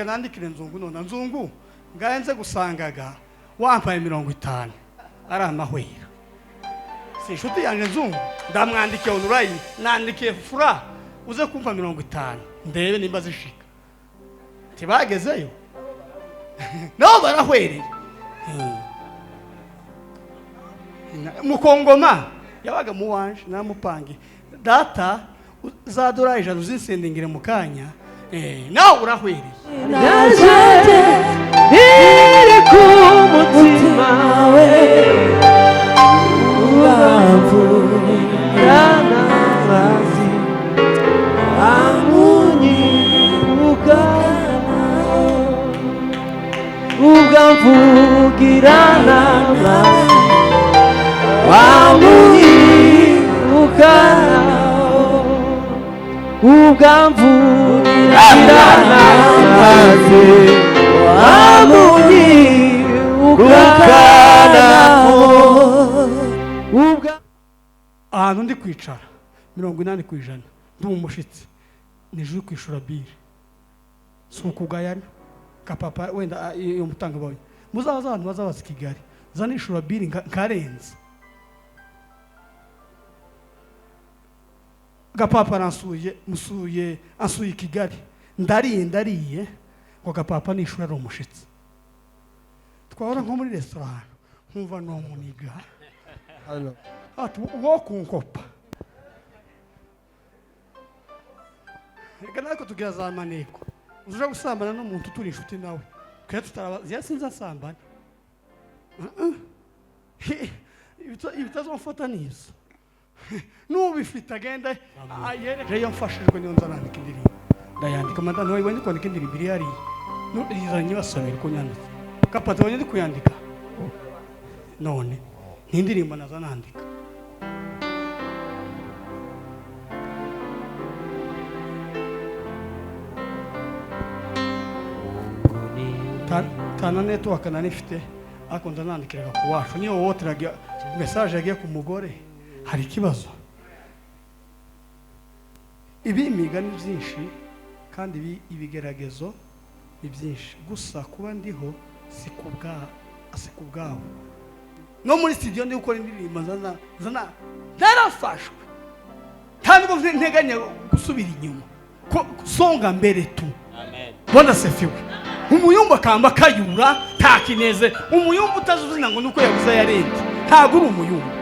Nandikire Nzungu none. Nzungu, ngaye nze gusangaga wampaye 50 ari amahwera. Si inshuti yanjye Nzungu? Ndamwandikiye online, nandikiye fura uze kumva 50, ndebe nimba zishika. Ntibagezeyo, nabo barahwereye. Mukongoma yabaga mu wanje, namupange data za dorari 100 uzinsendingire mu kanya. Nawe urahwereye. Naje iri ku mutima we uramvura n'amazi amunyibuka ugamvugira n'amazi wamunyibuka ugamvugira n'amazi wamunyibuka ubwa. Ahantu ndi kwicara, 80% ndi umushyitsi, nije kwishura bill. Si ukugayana kapapa wenda iyo mutangabuhamya muzabaza abantu bazabaza i Kigali, zanishura bill nkarenza. Gapapa aransuye, musuye, ansuye i Kigali, ndariye, ndariye ngo gapapa nishura ari umushyitsi. Twahora nko muri resitora, nkumva ni umuniga ati wo kunkopa. Reka natwe tugira za maneko, uja gusambana n'umuntu turi inshuti nawe twe tutaraba yasinze asambana. Ibitazamufata nizo n'ubifite agenda ayereje. Iyo mfashijwe niyo nza nandika indirimbo, ndayandika. Madame wawe ndi kwandika indirimbo iri hariya. Izanye basomera uko nyanditse. Kapata wabonye ndi kuyandika none, ni indirimbo naza nandika. Tana network nari mfite, ariko ndanandikiraga ku wacu. Niyo woteraga message yagiye ku mugore, hari ikibazo. Ibi imigani byinshi kandi ibi ibigeragezo ni byinshi. Gusa kuba ndiho si ku bwabo. No muri studio ndi gukora indirimbo, nzana nzana narafashwe, nta nubwo nteganya gusubira inyuma, ko songa mbere tu. Bwana sefiwe. Umuyumba akamba kayura takineze. Umuyumba utazuzina ngo nuko yabuze yarente, ntabwo uri umuyumba.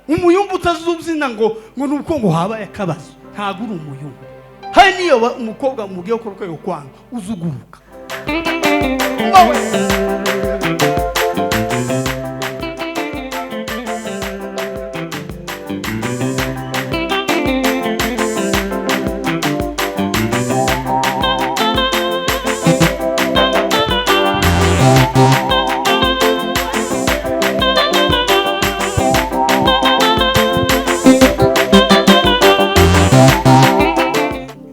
Umuyumba utazuzina ngo nuko ngo habaye akabazo, ntabwo uri umuyumba. Hari niyo umukobwa mugiye gukora uko yokwanga uzuguruka. Wowe.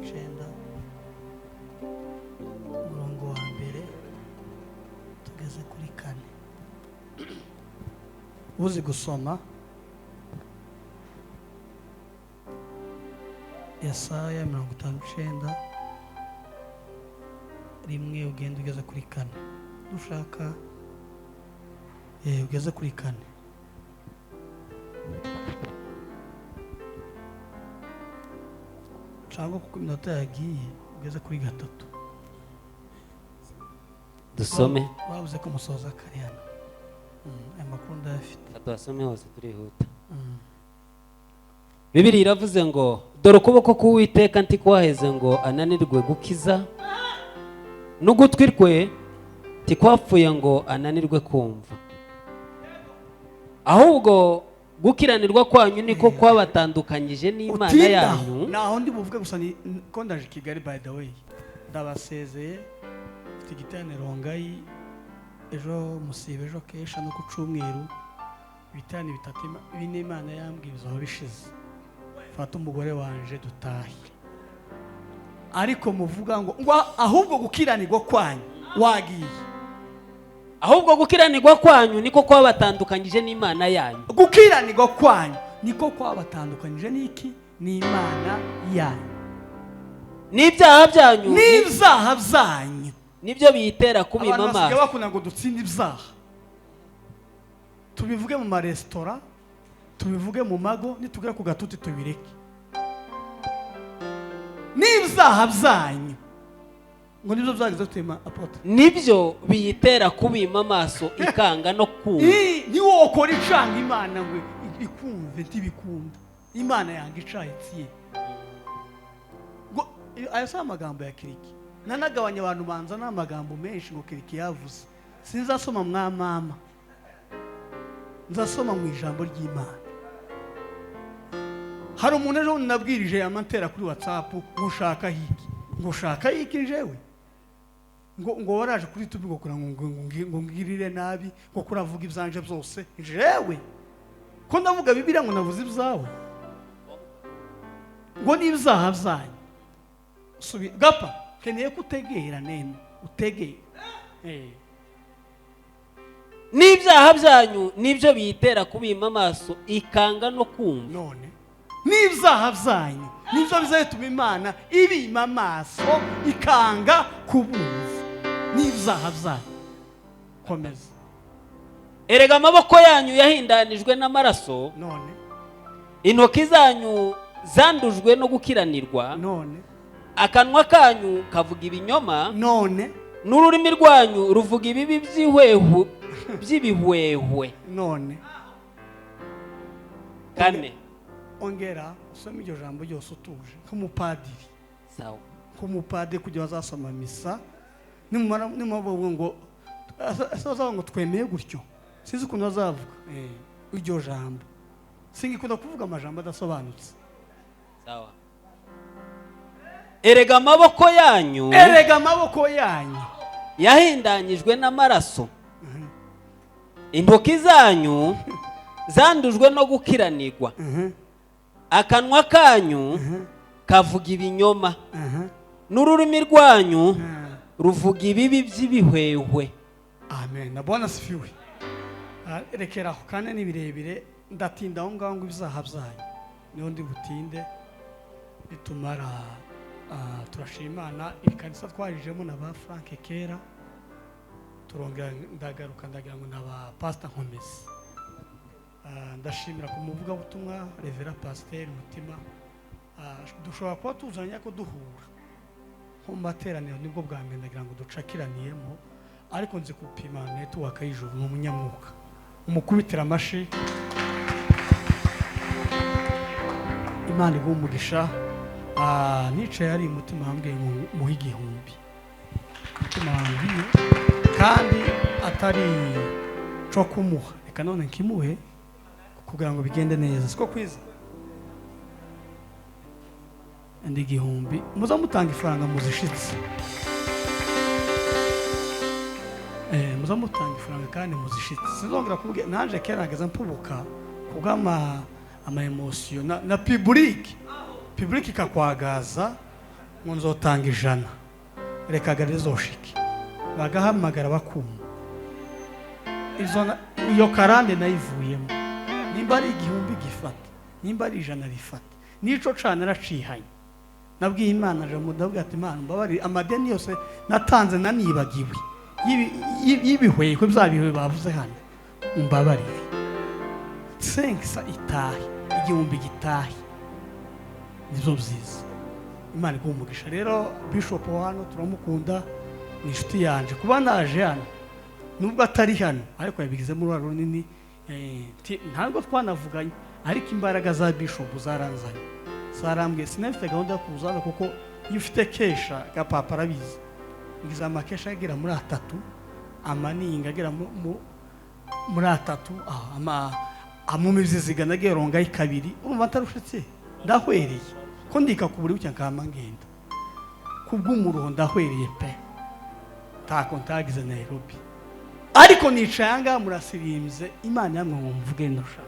Icyenda, umurongo wa mbere tugeze kuri kane. Uzi gusoma Yesaya 59, 1, ugenda ugeze kuri kane nushaka. Ugeze kuri kane. Cyangwa kuko iminota yagiye, ugeze kuri gatatu. Dusome. Babuze ko musoza kare hano. Aya makuru ndayafite. Tuhasome hose, turihuta. Bibiri iravuze ngo: "Dore ukuboko k'Uwiteka ntikwaheze ngo ananirwe gukiza, n'ugutwi kwe ntikwapfuye ngo ananirwe kumva. Ahubwo gukiranirwa kwanyu niko kwabatandukanyije n'Imana Utindaho. yanyu." Naho ndi buvuge gusa ni ko ndaje i Kigali. By the way, ndabasezeye, mfite igiteraniro ngayi ejo, musibe ejo, kesha no ku cyumweru, ibiterane bitatu bine Imana yambwiye bizaba bishize. Fata umugore wanje dutahe. Ariko muvuga ngo ahubwo gukiranirwa kwanyu wagiye. Ahubwo gukiranirwa kwanyu niko kwabatandukanyije n'Imana yanyu. Gukiranirwa kwanyu niko kwabatandukanyije n'iki? N'Imana yanyu. N'ibyaha byanyu N'ibyaha byanyu. Nibyo biyitera kubima Abantu basigaye amaso. bakunda ngo dutsinde ibyaha, tubivuge mu maresitora, tubivuge mu mago, nitugera ku gatuti tubireke. N'ibyaha byanyu ngo nibyo byagize tuyima, apôtre. Nibyo biyitera kubima amaso, ikanga no kumva. Ntiwokora icanga Imana ngo ikumve, ntibikunda. Imana yanga icaha itsiye. Ngo ayo si amagambo ya Kiriki. Nanagabanya abantu banza n'amagambo menshi ngo Kiriki yavuze. Sinzasoma mwa mama, nzasoma mu ijambo ry'Imana. Hari umuntu ejo bundi nabwirije, yamantera kuri WhatsApp ngo ushaka hiki, ngo ushaka hiki jewe, ngo waraje kuri YouTube ngo kugira ngo ngirire nabi, ngo kuravuga ibyanje byose. Jewe ko ndavuga Bibiliya, ngo navuze ibyawe? Ngo n'ibyaha byanyu. Subi gapa, keneye ko utegera nene, utegera. N'ibyaha byanyu nibyo biyitera kubima amaso, ikanga no kumva. None n'ibyaha byanyu nibyo bizatuma Imana ibima amaso, ikanga kubumva, n'ibyaha byanyu. Komeza. Erega amaboko yanyu yahindanijwe n'amaraso, None intoki zanyu zandujwe no gukiranirwa. None Akanwa kanyu kavuga ibinyoma, None n'ururimi rwanyu ruvuga ibibi by'ihwehu by'ibihwehwe. None Kane. Ongera usome iryo jambo ryose utuje nk'umupadiri. Sawa. Nk'umupadiri, kugira bazasoma misa, nimumara nimubavuga ngo ese bazavuga ngo twemeye gutyo, sinzi ukuntu bazavuga iryo jambo. Singikunda kuvuga amajambo adasobanutse. Sawa. Erega amaboko yanyu Erega amaboko yanyu yahindanyijwe n'amaraso, intoki zanyu zandujwe no gukiranirwa. Akanwa kanyu kavuga ibinyoma, n'ururimi rwanyu ruvuga ibibi by'ibihwehwe. Amen na Bwana asifiwe. Ah, rekera aho, kandi ni birebire, ndatinda aho ngaho ngo ibyaha byanyu niho ndi butinde. Nitumara turashima Imana. Iri kanisa twarijemo na ba Frank kera, turongera ndagaruka, ndagira ngo na ba Pastor Nkomezi. Ndashimira ku muvugabutumwa Reverend Pasteur Mutima. Dushobora kuba tuzanye ko duhura nko mu materaniro, nibwo bwa mbere ndagira ngo ducakiraniyemo, ariko nzi gupima network y'ijuru. Ni umunyamwuka, umukubitira amashi. Imana iguha umugisha. Nicaye hari umutima wambwiye ngo muhe 1000, umutima wambwiye kandi atari co kumuha. Reka none nkimuhe kugira ngo bigende neza, siko kwiza. Andi 1000, muza mutanga ifaranga muzishitse. Muza mutanga ifaranga kandi muzishitse. Sinzongera kubwira nanje kera nageze mpubuka kubw'ama ama émotion na public ikakwagaza ngo nzotanga 100, reka garizoshike bagahamagara bakuma izo iyo karande nayivuyemo. Nimba ari 1000 gifata, nimba ari 100 rifata, nico cana naracihanye. Nabwiye Imana, jambo ndavuga ati: "Imana, mbabarire amadeni yose natanze nanibagiwe y'ibihwehwe bya bihwe bavuze hano, mbabarire." Senkisa itahe, 1000 gitahe, nibyo byiza. Imana iguha umugisha. Rero bishop wa hano turamukunda, ni inshuti yanje. Kuba naje hano nubwo atari hano, ariko yabigizemo uruhare runini. Ntabwo twanavuganye, ariko imbaraga za bishop zaranzanye, zarambwiye. Sinafite gahunda yo kuza hano, kuko iyo ufite kesha gapapa arabizi, ngize amakesha agera muri atatu, amaninga agera muri atatu, ama amumibyiziga nagiye rongayo kabiri. Urumva ntarushitse, ndahwereye ko ndika ku buri bucya nkama ngenda kubw'umuruho, ndahwereye pe, ntako ntagize Nairobi. Ariko nicaye aha ngaha murasirimbye, Imana yamwe ngo mvuge ndusha.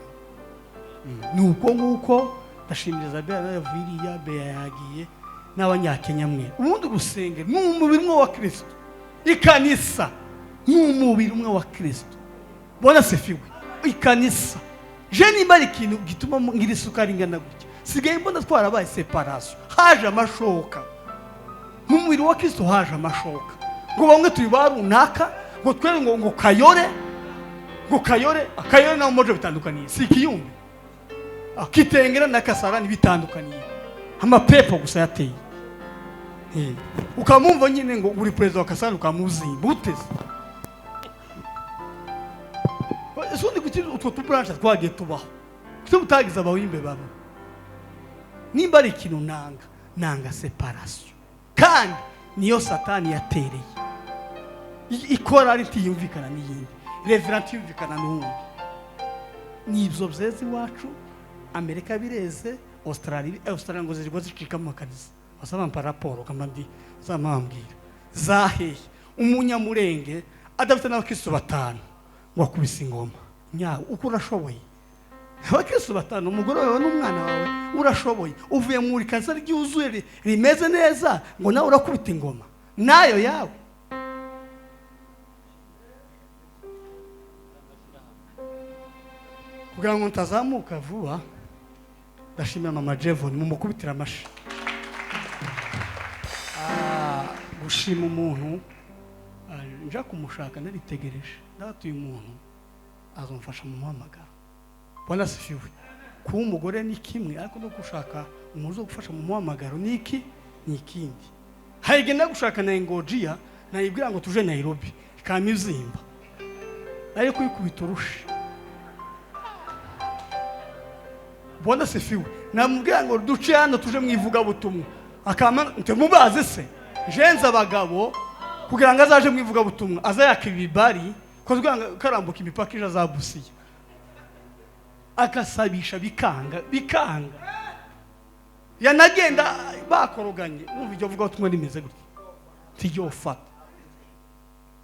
Ni uko nguko. Ndashimira Isabella nawe yavuye, Bea yagiye n'Abanyakenya mwe. Ubundi urusengero ni umubiri umwe wa Kristo, ikanisa ni umubiri umwe wa Kristo. Bwana asifiwe. Ikanisa je nimba ari ikintu gituma ngira isukari ingana gutya, sigaye mbona twarabaye séparation, haje amashoka mu mubiri wa Kristo, haje amashoka. Ngo bamwe turi ba runaka, ngo twere ngo Kayore, ngo Kayore, Kayore na Umoja bitandukaniye si ikiyumbi. Kitengera na Kasarani bitandukaniye amapepo gusa yateye. Ukamumva nyine ngo uri perezida wa Kasarani, ukamuzimba uteze. Ese ubundi kuki utwo tuburanshe twagiye tubaho? Kuki mutagize abawimbe bamwe? Nimba ari ikintu nanga, nanga séparation, kandi niyo Satani yatereye. Ikorari ntiyumvikana n'iyindi, reverend ntiyumvikana n'uwundi. Nibyo byeze iwacu. Amerika bireze, Australia, Australia ngo zirwa zicikamo amakanisa. Basaba raporo kamandi zamambwira zahehe. Umunyamurenge adafite n'abakristo batanu ngo akubise ingoma nyawe. Uko urashoboye abakristo batanu, umugore wawe n'umwana wawe, urashoboye. Uvuye mu kanisa ryuzuye rimeze neza, ngo nawe urakubita ingoma nayo yawe. Kugira ngo ntazamuka vuba, ndashimira mama Jevon, mumukubitira amashi. Gushima umuntu, nja kumushaka naritegereje, ndabatuye umuntu azamfasha mu muhamagaro. Bwana asifiwe. Kuba umugore ni kimwe, ariko no gushaka umuntu uzo gufasha mu muhamagaro ni iki, ni ikindi. Hari igihe gushaka na Ngojiya, nayibwira ngo tuje Nairobi, ikamizimba, ariko ikubita urushi. Bwana asifiwe. Namubwira ngo duce hano tuje mu ivugabutumwa, akama ntemubaze se jenze abagabo kugira ngo azaje mu ivugabutumwa, aza yaka ibibari ko karambuka imipaka ije azabusiye, akasabisha bikanga bikanga, yanagenda bakoroganye. Umva iryo vugabutumwa rimeze gutya ntiyofata.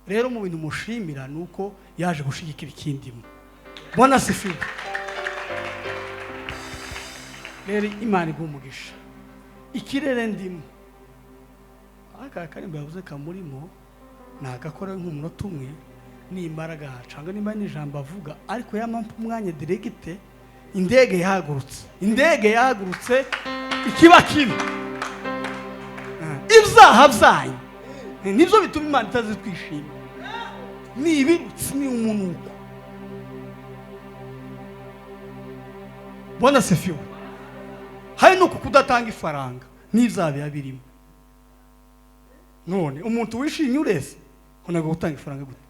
Rero mu bintu mushimira ni uko yaje gushigikira ikindimo. Bwana asifiwe. Rero Imana iguha umugisha. Ikirere ndimo, aka karimbo yavuze kamurimo nagakora nk'umunota umwe, nimara gahacanga nimba n'ijambo avuga, ariko yampa umwanya diregite. Indege yahagurutse, indege yahagurutse, ikiba kibi ibyaha byanyu nibyo bituma Imana itazitwishima. Ni ibirutsi, ni umunuko. Bwana asifiwe. Hari nuko kudatanga ifaranga n'ibyaha biba birimo. None umuntu wishimye urese unaga gutanga ifaranga gute?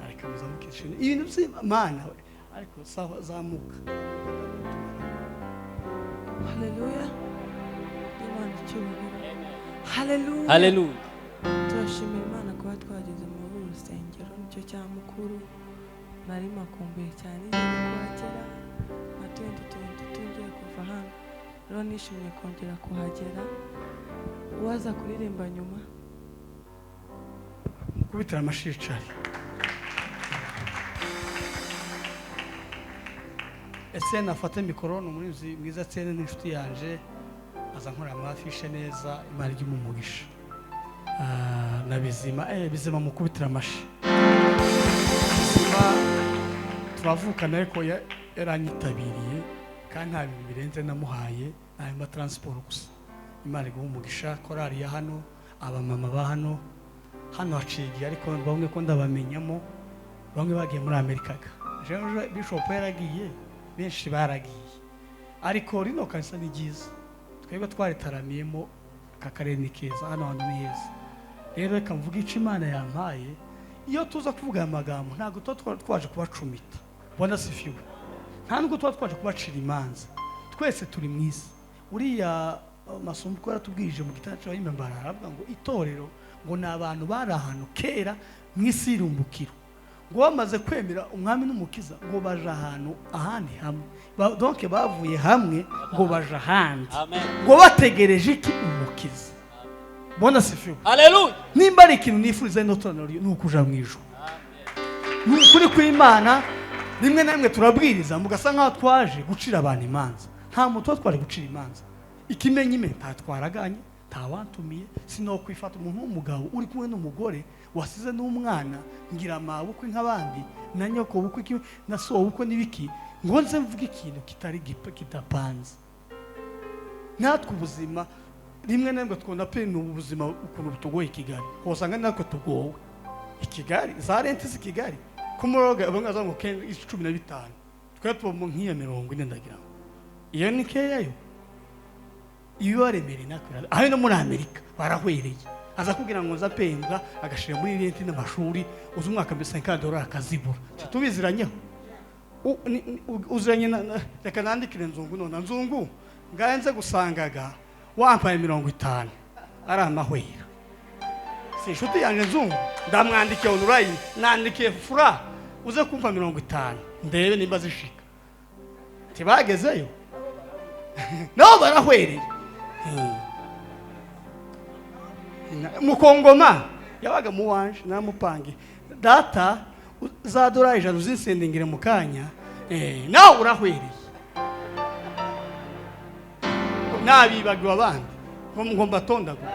Ariko muzamukishije ibintu by'Imana, ariko sawa zamuka. Haleluya. Imana icyubahiro. Haleluya. Haleluya. Turashimira Imana kuba twageze muri uru rusengero, nicyo cya mukuru nari makumbuye cyane ngiye kuhagera nka 2022 ngiye kuva hano. Rero nishimiye kongera kuhagera. Uwaza kuririmba nyuma mukubitira amashicari. Ese nafate mikoro? Ni umurinzi mwiza tsene n'inshuti yanje, aza nkora amafishe neza. Imana ijye umugisha. Na Bizima, Bizima mukubitira amashi. Bizima turavukana, ariko yaranyitabiriye kandi nta bintu birenze namuhaye, nta ma transport gusa. Imana iguha umugisha. Korali ya hano, abamama ba hano, hano haciye igihe, ariko bamwe ko ndabamenyamo, bamwe bagiye muri Amerika. Jean Bishop yaragiye, benshi baragiye, ariko rino kanisa ni ryiza, twebwe twaritaramiyemo. Aka karere ni keza, hano hantu ni heza. Rero reka mvuge icyo Imana yampaye. Iyo tuza kuvuga aya magambo, ntabwo tuba twaje kubacumita. Bwana asifiwe. Nta nubwo tuba twaje kubacira imanza, twese turi mu isi. Uriya Masumbuko yaratubwirije mu gitabo cy'Abahimbara, aravuga ngo itorero ngo ni abantu bari ahantu kera mu isi y'irumbukiro, ngo bamaze kwemera umwami n'umukiza ngo baje ahantu ahandi hamwe. Donc bavuye hamwe ngo baje ahandi, ngo bategereje iki? Umukiza. Bwana asifiwe. Haleluya. Nimba ari ikintu nifuriza ino torero ni ukuja mu ijuru, ni ukuri kw'Imana. Rimwe na rimwe turabwiriza mugasa nk'aho twaje gucira abantu imanza. Nta muntu tuba twaje gucira imanza. Ikimenyime ntatwaraganye, ntawantumiye, sinokwifata umuntu w'umugabo uri kumwe n'umugore wasize n'umwana, ngira amabukwe nk'abandi na nyoko bukwe kimwe na so bukwe n'ibiki, ngo nze mvuge ikintu kitari kidapanze. Natwe ubuzima Rimwe na rimwe twumva pe ni ubuzima ukuntu butugoye i Kigali, wasanga natwe tugowe i Kigali, za rent z'i Kigali kumuroga bamwe baza ngo 15, twe tuba mu nk'iya 40. Ndagira ngo iyo ni keya yo iyo baremereye natwe. Aho no muri Amerika barahwereye, aza kubwira ngo nza pembwa, agashira muri rent n'amashuri, uzi umwaka mbese $50 akazibura. Tubiziranyeho, uziranye reka nandikire Nzungu none. Nzungu, ngaye nze gusangaga wampaye 50 ari amahwera, si inshuti yanjye Nzungu? Ndamwandikiye online, nandikiye fura uze kumpa 50, ndebe nimba zishika. Ntibagezeyo, nabo barahwereye. Mukongoma yabaga mu wanje, namupange data za $100 uzinsendingire mu kanya. Nawe urahwereye, nabibagiwe abandi ngo mbatondagure.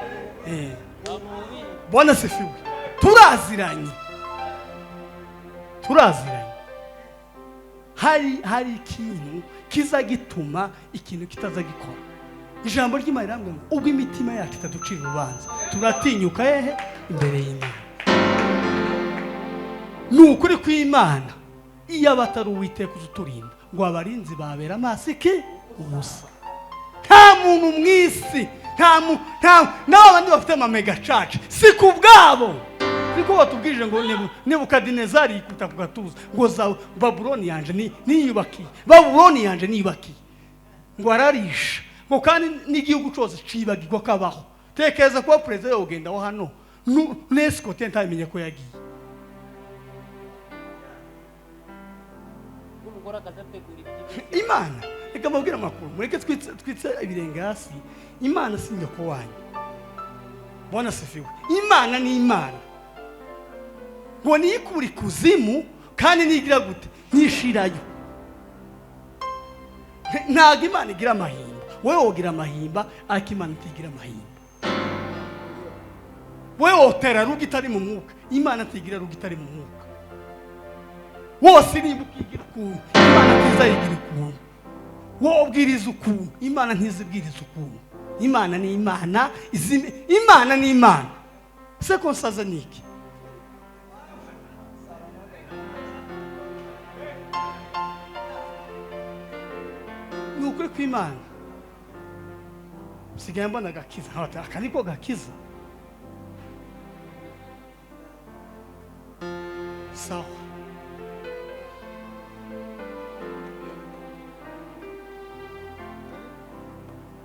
Bwana sifiwe. Turaziranye, turaziranye. Hari ikintu kiza gituma ikintu kitaza gikora. Ijambo ry'Imana rirambwira ngo ubwo imitima yacu itaducira urubanza, turatinyuka hehe? Imbere y'Imana. Ni ukuri kw'Imana, iyo abatari Uwiteka uturinda, ngo abarinzi babera amaso iki? Ubusa. Nta muntu mu isi, nta n'abo bandi bafite ama mega church, si ku bwabo. Siko batubwirije ngo Nebukadinezari yikubita ku gatuza ngo za Babuloni yanje niyubakiye, Babuloni yanje niyubakiye, ngo ararisha, ngo kandi n'igihugu cyose cibagirwa kabaho. Tekereza kuba perezida yogenda aho hano nesikote ntamenye ko yagiye. Imana, reka mbabwire amakuru, mureke twitse ibirenge hasi. Imana si nyoko wanyu. Bwana sifiwe. Imana ni Imana, ngo niyikure ikuzimu kandi nigira gute? Nishirayo. Ntabwo Imana igira amahimba. Wowe wogira amahimba, ariko Imana itigira amahimba. Wowe wotera rugo itari mu mwuka, Imana ntigira rugo itari mu mwuka. Wose nimba ukigira ukuntu, Imana ntizayigira ukuntu. Wowe ubwiriza ukuntu, Imana ntizibwiriza ukuntu. Imana ni Imana, Imana ni Imana. Se ko nsaza ni iki? Ni ukuri kw'Imana, nsigaye mbona agakiza, aka niko gakiza. Sawa.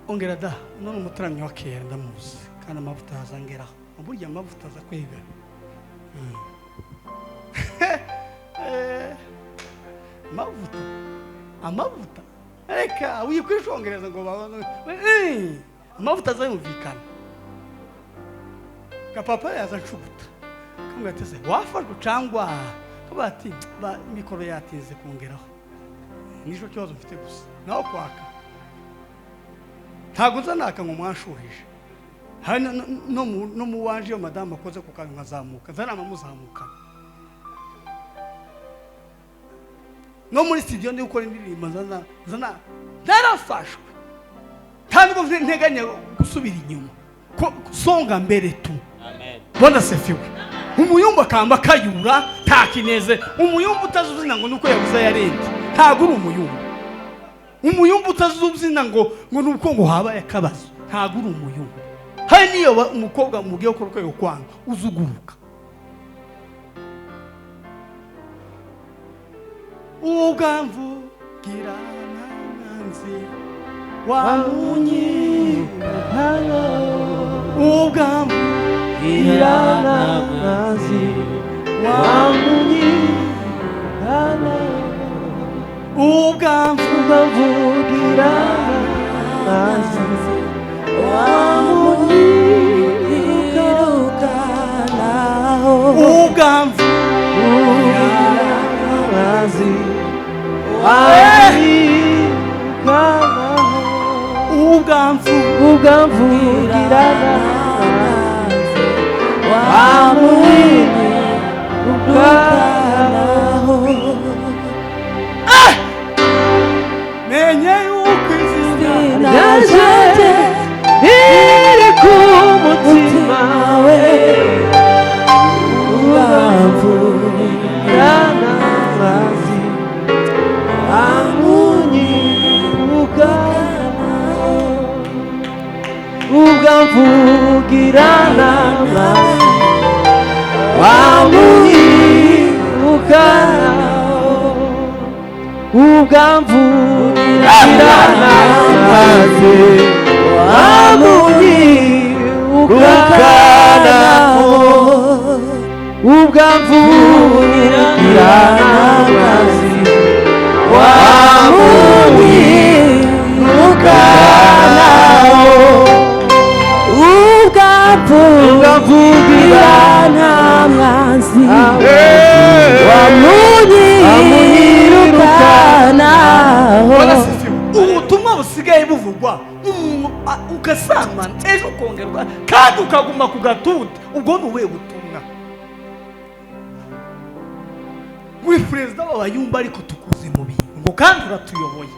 Ongera da, none umuturanyi wa kera ndamuzi, kandi amavuta azangeraho. Burya amavuta aza kwiga. Amavuta, amavuta, reka wikwishongereza ngo amavuta azayumvikana. Kapapa yaza nshubuta kamwe atese wafashwe cyangwa kabati mikoro yatinze kongeraho, nico kibazo mfite gusa naho kwaka ntago nza naka ngo mwanshuhije. Hari no mu wanje iyo madamu akoze ku kantu nkazamuka, nza namamuzamuka. No muri studio ndi gukora indirimbo, nzana narafashwe, ntabwo nteganya gusubira inyuma, songa mbere tu. Bwana sifiwe. Umuyumba kamba kayura takineze. Umuyumba utazuzina ngo nuko yabuze yarente, ntago uri umuyumba. Umuyumba utazuzina ngo nuko ngo habaye akabazo, ntago uri umuyumba. Hari niyo umukobwa mugiye gukora uko yokwanga uzuguruka. Ugamvugira nanzi wamunyirukana, ugamvugira nanzi wamunyirukana, ugamvugira nanzi wamunyirukana, ugamvugira nanzi wamunyirukana, ugamvugira nanzi wamunyirukana. Menye yuko izina ryanjye riri Wamunyirukana ubwamvugirana maze wamunyirukana ubwamvugirana maze wamunyirukana ubwamvugirana mwanzi wamunyirukana. Ubutumwa busigaye buvugwa umuntu ugasambana ejo ukongerwa kandi ukaguma ku gatuti, ubwo ni ubuhe butumwa? Uri perezida w'abayumba ariko tukuzi mu bintu ngo kandi uratuyoboye.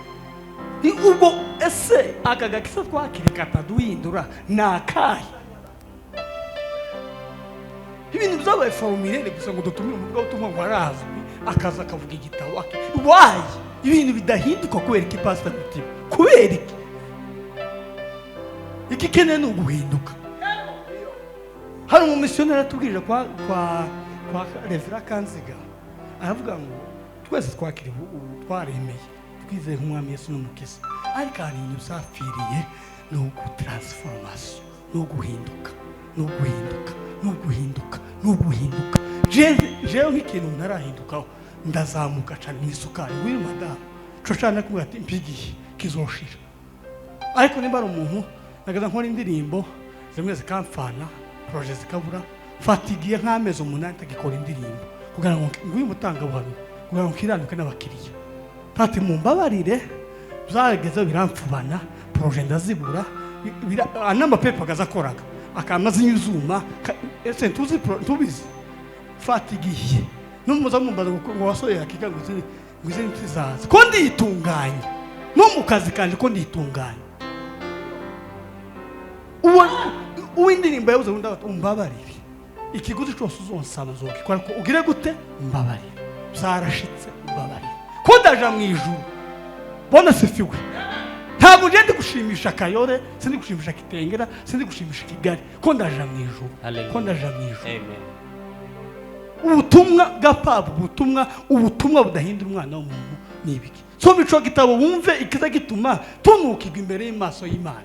Ni ubwo ese aka gakisa twakireka ataduhindura ni akahe? Ibintu byabaye formulaire gusa ngo dutumire umuvugabutumwa ngo arazwi akaza akavuga igitabo wayi ibintu bidahinduka kubera iki pastor Mutima? Kubera iki? Iki keneye ni uguhinduka. Hari umumisiyoneri atubwirira kwa kwa kwa Revera Kanziga, aravuga ngo twese twakiri ubu twaremeye twizeye nk'umwami Yesu n'umukiza, ariko hari ibintu byapfiriye ni ugutransformation, ni uguhinduka, ni uguhinduka, ni uguhinduka, ni uguhinduka. Jewe nk'ikintu ntarahindukaho ndazamuka cyane mu isukari ngwino madamu coshana kumwe ati mpigiye kizoshira. Ariko nimba ari umuntu nagaza nkora indirimbo zimwe zikamfana projet zikabura, fatigiye nk'amezi 8 tagikora indirimbo kugira ngo ngwino mutangabuhamya kugira ngo nkiranuke n'abakiriya. Tati mumbabarire byageze biramfubana projet ndazibura n'amapepa gazakoraga akamaze inyuzuma ese ntuzi ntubizi fatigiye numuza mumbaza ngo wasoye hakika ngo izini ntizaza ko nditunganya no mu kazi kanje ko nditunganya. Uwo indirimbo yabuze undi umbabarire ikiguzi cyose uzonsaba nzogikora ko ugire gute mbabarire byarashitse mbabarire ko ndaja mu ijuru bona sifiwe. Ntabwo nje ndi gushimisha Kayore, sindi gushimisha Kitengera, sindi gushimisha Kigali, ko ndaja mu ijuru, ko ndaja mu ijuru. Amen. Ubutumwa bwa ubutumwa ubutumwa budahindura umwana w'umuntu ni ibiki? Soma ico gitabo wumve ikiza gituma tunukirwa imbere y'amaso y'Imana.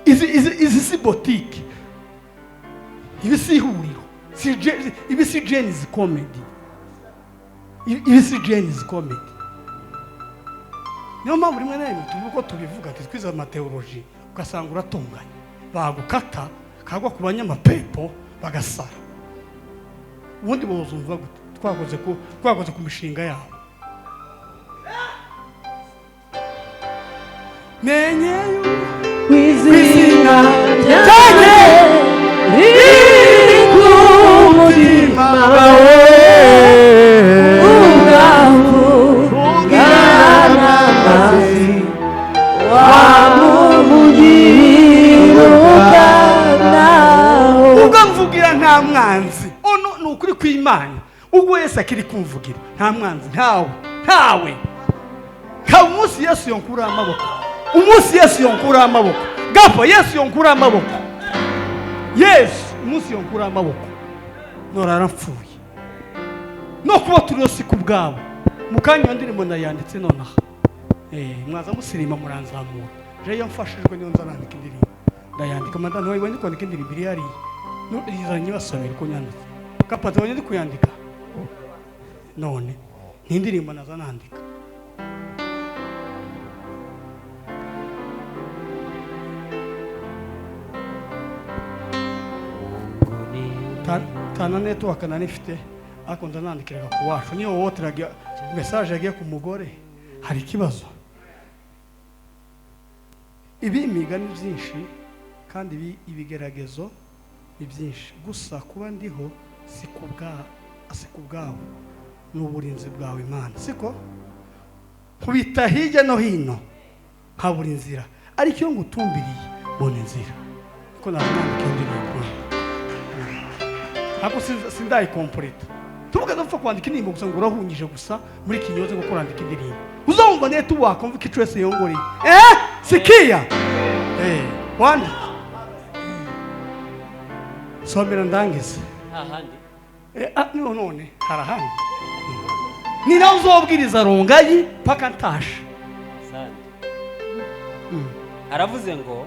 Izi si boutique, ibi si ihuriro, ibi si Jenny's comedy, ibi si Jenny's comedy. Niyo mpamvu rimwe na rimwe tuvuga uko tubivuga twize amateoloji ugasanga uratunganye bagukata kagwa ku banyamapepo bagasara. Ubundi bozumva gute twakoze ku mishinga yabo. Menye kwizina ryanjye riri ku mutima wawe ubwamvugirana mazi wamunyirukana. Ubwo mvugira nta mwanzi ono ni ukuri kw'Imana. Ubwo Yesu akiri kumvugira nta mwanzi, ntawe ntawe. Ka umunsi Yesu yonkura amaboko, umunsi Yesu yonkura amaboko, gapfa Yesu yonkura amaboko, Yesu umunsi yonkura amaboko norara mpfuye. No kuba turiyo si kubwabo. Mu kanya ndirimbo ndayanditse nonaha mwaza musirima muranzamura. Je iyo mfashijwe niyo nzarandika indirimbo ndayandika. Madame wawe ndi kwandika indirimbo iri hariya izanye basomera uko nyanditse kapata wanye ndi kuyandika none ni indirimbo naza nandika. Tana network nanifite ariko ndanandikiraga ku wacu niyo woteraga message yagiye ku mugore hari ikibazo. Ibi imigani byinshi kandi ibigeragezo ni byinshi, gusa kuba ndiho si kubwawe n'uburinzi bwawe Imana, siko kubita hirya no hino nkabura inzira, ariko iyo ngutumbiriye mbona inzira. Niko navuga indirimbo ntabwo sindayikompleta. Tuvuga dupfa kwandika indirimbo gusa ngo urahunyije gusa muri kinyoze ngo kurandika indirimbo uzumva nete wakumva ko wese yongoreye sikia wandike. Somera ndangize. Ahandi. No none harahandi. Ni nawe uzobwiriza Rongayi paka ntashe. Asante. Aravuze ngo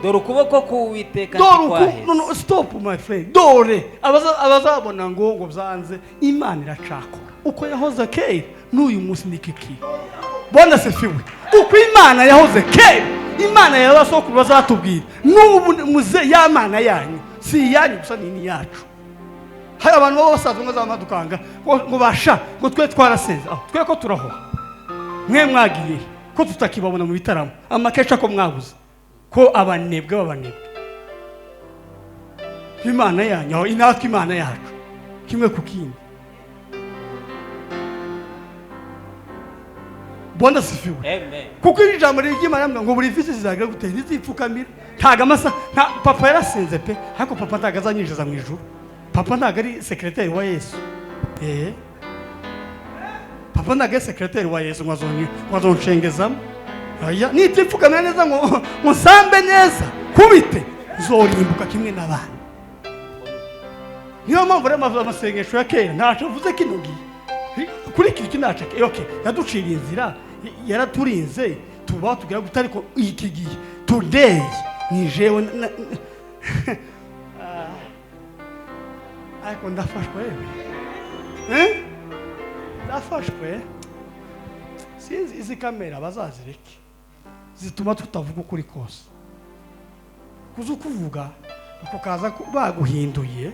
dore ukuboko k'Uwiteka ntikwaheze. No, stop my friend. Dore abazabona ngo byanze, Imana iracakora. Uko yahoze kera n'uyu munsi nikiki. Bwana sifiwe. Uko Imana yahoze kera, Imana y'abasokuru bazatubwira. N'ubu muze ya Mana yanyu, si yanyu gusa ni yacu. Hari abantu baba basaza ngo zamadukanga ngo basha ngo twe twarasenze, twe ko turaho. Mwe mwagiye ko tutakibabona mu bitaramo, amakesha ko mwabuze. Ko abanebwe babanebwe. Imana yanyu, aho inatwe Imana yacu. Kimwe ku kindi. Bwana sifiwe. Amen. Kuko iri jambo ry'Imana ngo buri visi zizagira gute ntizipfukamira. Ntaga amasa nta papa yarasenze pe, ariko papa ntaga azanyinjiza mu ijuru. Papa ntaga ari secrétaire wa Yesu. Papa ntaga ari secrétaire wa Yesu ngo azonshengezamo. Aya nitipfukamira neza ngo nsambe neza kubite nzorimbuka kimwe n'abana. Niyo mpamvu rero amasengesho ya kera ntaco avuze kino gihe. Kuri iki kinaca okay, yaduciriye inzira, yaraturinze tuba tugira gute, ariko iki gihe today ni jewe ariko ndafashwe yewe. Ndafashwe. Sinzi izi kamera bazazireke zituma tutavuga ukuri kose. Kuza kuvuga kukaza baguhinduye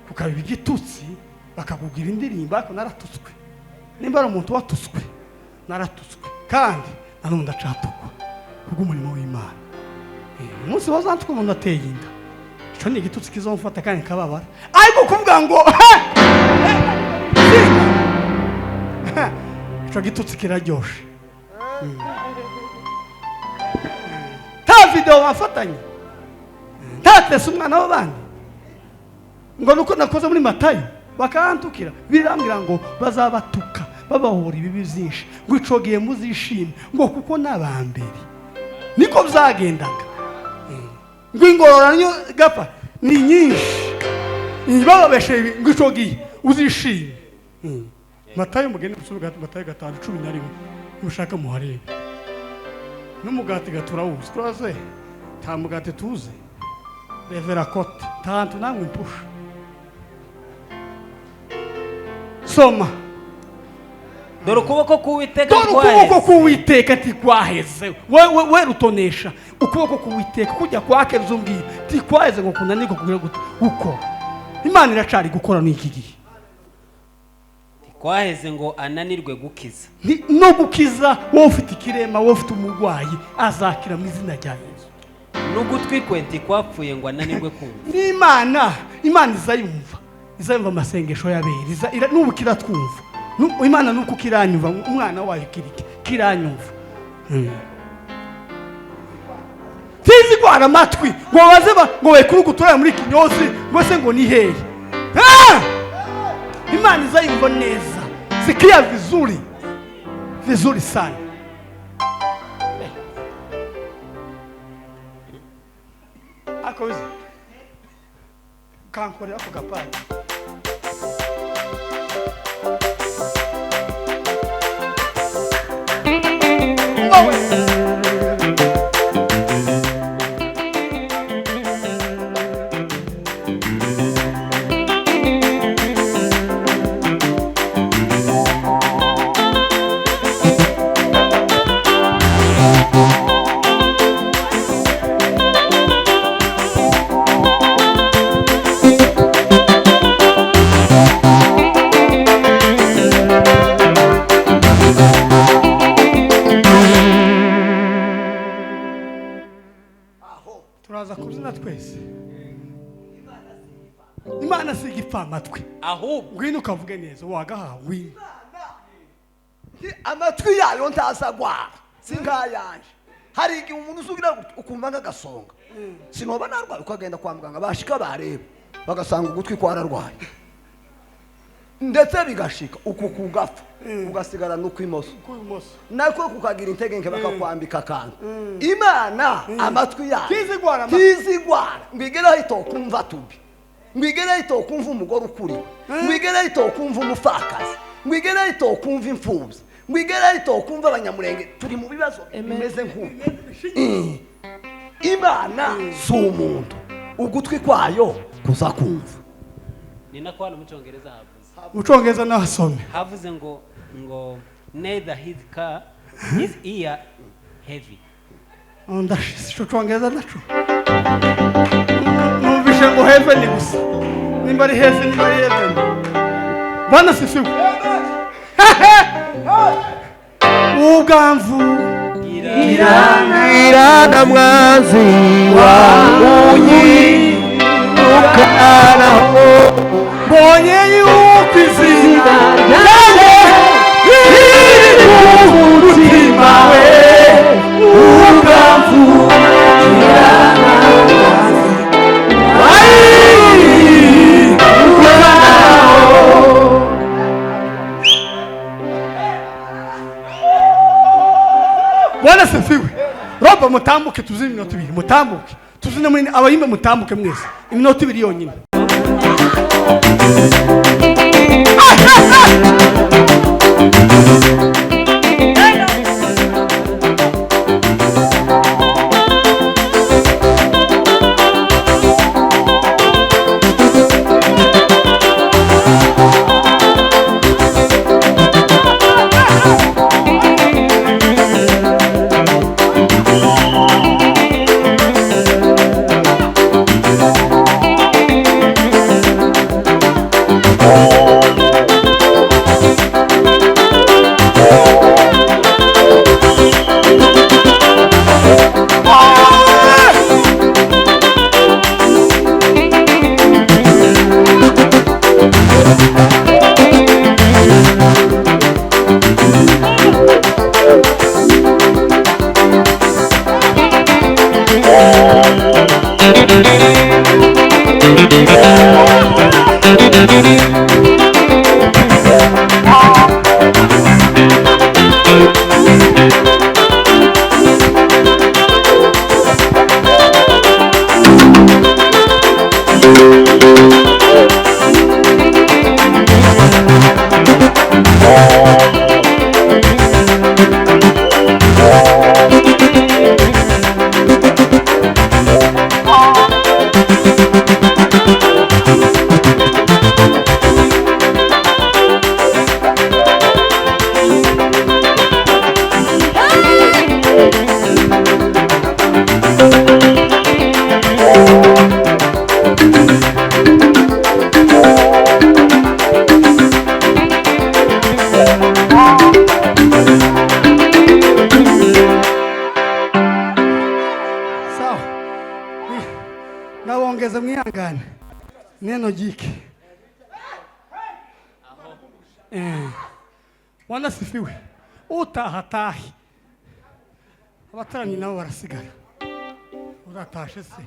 kukaba igitutsi bakakubwira indirimbo, ariko naratutswe. Nimba ari umuntu watutswe naratutswe, kandi nanone ndacatukwa kubw'umurimo w'Imana. Umunsi wazantuka umuntu ateye inda, ico ni igitutsi kizomfata kandi kababara. Ariko kuvuga ngo ico gitutsi kiraryoshe. Ta video bafatanye ntatese umwana w'abandi ngo nuko nakoze muri Matayo bakantukira, birambwira ngo bazabatuka babahora ibibi byinshi ngo ico gihe muzishime ngo kuko nabambere niko byagendaga. Ngo ingororano gapfa ni nyinshi ibababeshe ngo ico gihe uzishime. Matayo mugende musome Matayo 5:11 mushaka muharebe. N'umugati gaturawuzi turaze nta mugati tuze revera kote tantu namwe mpusha. Soma. Dore ukuboko k'Uwiteka Dore ukuboko k'Uwiteka ntikwaheze. We rutonesha ukuboko k'Uwiteka kujya kwake ruzumbwira ntikwaheze ngo kunanirwa kugira gute uko Imana iracari gukora n'iki gihe. Ntikwaheze ngo ananirwe gukiza. No gukiza wowe ufite ikirema, wowe ufite umurwayi azakira mu izina rya Yesu. N'ugutwi kwe ntikwapfuye ngo ananirwe kumva. N'Imana, Imana izayumva. Izayumva amasengesho y'abera. N'ubu kiratwumva. Imana nuko kiranyumva, umwana wayo kiranyumva. Tizi kwara amatwi ngo baze ngo bayikurugutura muri kinyozi ngo se ngo ni hehe. Imana izayumva neza. Sikia vizuri. Vizuri sana. Akoze. Kankorera ako gapari. Turaza kubyina twese. Imana si igipfamatwi. Ahubwo ngwino ukavuge neza wagahawe ngwino. Amatwi yayo ntazagwara sinkayanje. Hari igihe umuntu usugira ukumva nk'agasonga. Sinoba narwaye ukagenda kwa muganga bashika bareba bagasanga ugutwi kwararwaye. Ndetse bigashika uku kugapfa, ugasigara n'ukw'imoso, Kw'ibumoso. Nako kukagira intege nke, bakakwambika akantu. Imana amatwi yayo Ntizigwara amatwi. Ntizigwara ngo igereho itokumva tubi, ngo igereho itokumva umugore ukuriwe, ngo igereho itokumva umupfakazi, ngo igereho itokumva imfubyi, ngo igereho itokumva Abanyamurenge turi mu bibazo bimeze nk'uko. Imana si umuntu, ugutwi kwayo kuza kumva. Ni nako hano mu Cyongereza havuze. Mu Cyongereza nahasome. Havuze ngo neither his car his ear heavy. Ndashize ico Cyongereza naco. Numvishe ngo heaven gusa, nimba ari heaven, nimba ari heaven. Bwana sifiwe. Ubwamvu Irana mwanzi wanyu ukanaho. Mbonye yuko izina ryanjye riri ku mutima we. Ubwamvu irana mwanzi wanyu ukanaho. Bwana sifiwe. Roba mutambuke, tuzine iminota 2, mutambuke tuzine muri abayimba, mutambuke mwese, iminota 2 yonyine. Sawa. Nabongeza mwihangane neno jike. Bwana sifiwe. Utaha tahi, abataramyi nabo barasigara. Uratashe se?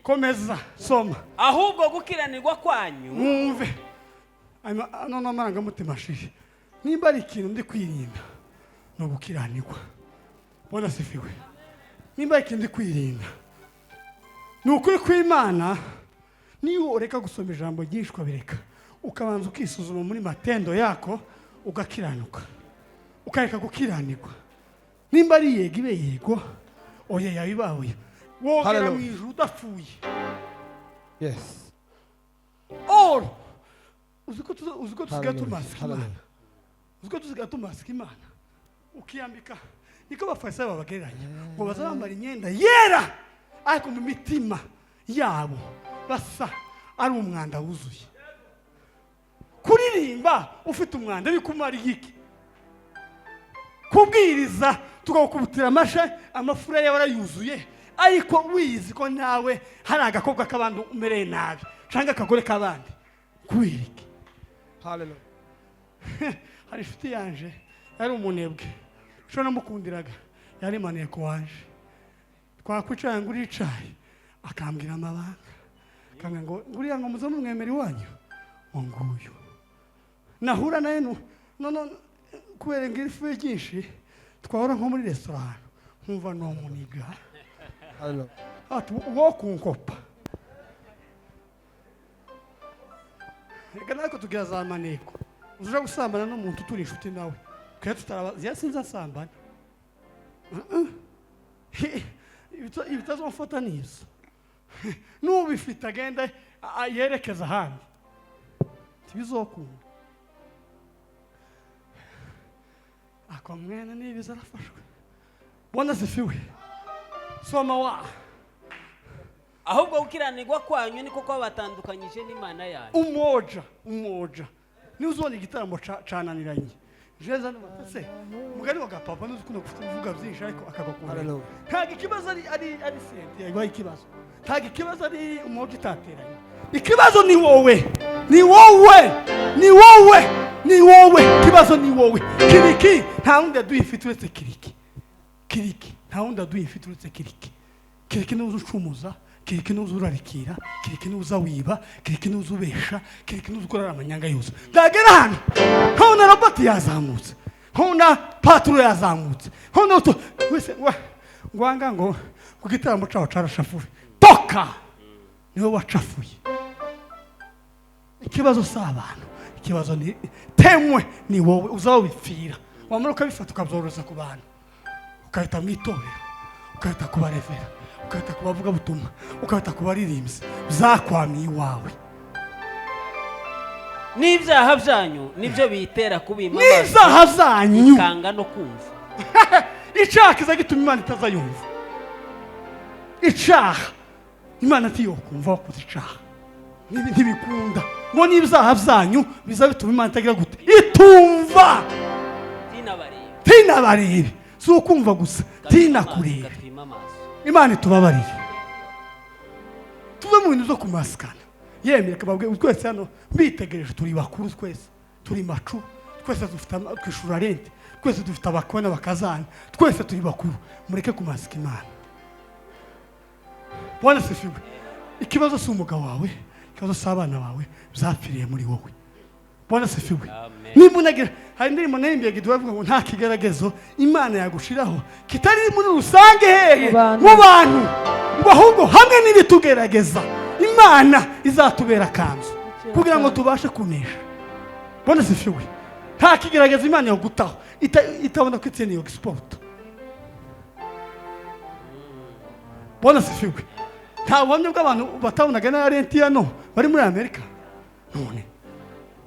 Komeza soma. Ahubwo gukiranirwa kwanyu Mwumve. None amarangamutima ashije. Nimba ari ikintu ndi kwirinda ni ugukiranirwa. Bwana sifiwe. Nimba ari ikintu ndi kwirinda ni ukuri kw'Imana. Niyo ureka gusoma ijambo ryinshi, ukabireka, ukabanza ukisuzuma muri matendo yako, ugakiranuka, ukareka gukiranirwa. Nimba ari yego ibe yego, oya yawe iba oya, wogera Hallelujah. mu ijuru udapfuye. Yes. Oro uzi ko tusigaye Hallelujah. tumasika Imana. Hallelujah. Uzi ko tusigaye tumasika Imana ukiyambika. Niko Abafarisayo babagereranya ngo baza bambara imyenda yera, ariko mu mitima yabo basa ari umwanda wuzuye. Kuririmba ufite umwanda bikumara iki? Kubwiriza tukawukubitira amashe, amafura yawe arayuzuye, ariko wizi ko nawe hari agakobwa k'abandi umereye nabi cyangwa akagore k'abandi, kubera iki? Hallelujah. Hari inshuti yanje yari umunebwe. Ejo namukundiraga yarimaniye ku wanje, twakwicara ngo uricaye, akambwira amabanga, akambwira ngo nguriya ngo muze mumwemera iwanyu. Ngo nguyu nahura naye no no kubera ngo ifu ryinshi, twahora nko muri restaurant, nkumva ni umuniga. Hallelujah. Ati wo kunkopa. Reka natwe tugira za maneko, uja gusambana n'umuntu turi inshuti nawe, twe tutaraba yasinze asambana. Ibitazomfata nizo n'ubifite agenda yerekeza ahandi, ntibizokunda. Ako mwene nibiza arafashwe. Bwana sifiwe. Soma wa. Ahubwo gukiranirwa kwanyu niko kwabatandukanyije n'Imana yanyu. Umoja, umoja niba uzibona igitaramo cananiranye jeza se mugani wa gapapa, nuzi ukunda kuvuga byinshi ariko akagakunda. Hallelujah. Ntabwo ikibazo ari sente yaguhaye ikibazo, ntabwo ikibazo ari umoja itateranye, ikibazo ni wowe, ni wowe, ni wowe, ni wowe. Ikibazo ni wowe. Kiriki nta wundi aduye ifite uretse kiriki. Kiriki nta wundi aduye ifite uretse kiriki. Kiriki niwe uza ucumuza, kiriki niwe uza urarikira, kiriki niwe uza wiba, kiriki niwe uza ubesha, kiriki niwe uza ukorera amanyanga yose. Ndagera hano nkabona Robert yazamutse, nkabona Paturo yazamutse, nkabona utu wese ngwanga ngo ku gitaramo caho carashafuye. Toka niwe wacafuye. Ikibazo si abantu, ikibazo ni temwe, ni wowe uzawipfira. Wamara ukabifata ukabyoroza ku bantu, ukahita mu itorero, ukahita ku barevera, ukahita ku bavugabutumwa, ukahita ku baririmbyi, byakwamiye iwawe. N'ibyaha byanyu nibyo bitera kubima amaso, N'ibyaha zanyu ikanga no kumva. Icyaha kiza gituma Imana itazayumva. Icyaha Imana ntiyokumva wakoze icyaha. Ntibikunda ngo n'ibyaha byanyu biza bituma Imana itagira gute? Itumva. Tinabarebe. Tinabarebe, si ukumva gusa, tinakurebe. Ikatwima amaso. Imana itubabarire, tuve mu bintu byo kumasikana. Yemwe reka babwe twese hano mbitegereje, turi bakuru twese, turi macu twese, dufite twishura rente twese, dufite abakobwa bakazana twese, turi bakuru. Mureke kumasika Imana. Bwana sifiwe. Ikibazo si umugabo wawe, ikibazo si abana bawe, byapfiriye muri wowe. Bwana sifiwe. Amen. Nimba unagira, hari indirimbo narimbiye Gideon avuga ngo nta kigeragezo Imana yagushiraho kitari muri rusange hehe Mu bantu. mu bantu, ngo ahubwo hamwe n'ibitugerageza Imana izatubera akanzu kugira ngo tubashe kunesha. Bwana sifiwe. Nta kigeragezo Imana yagutaho itabona ko itsinda iyo sport. Bwana sifiwe. Nta buhamya bw'abantu batabonaga na renti hano bari muri Amerika none,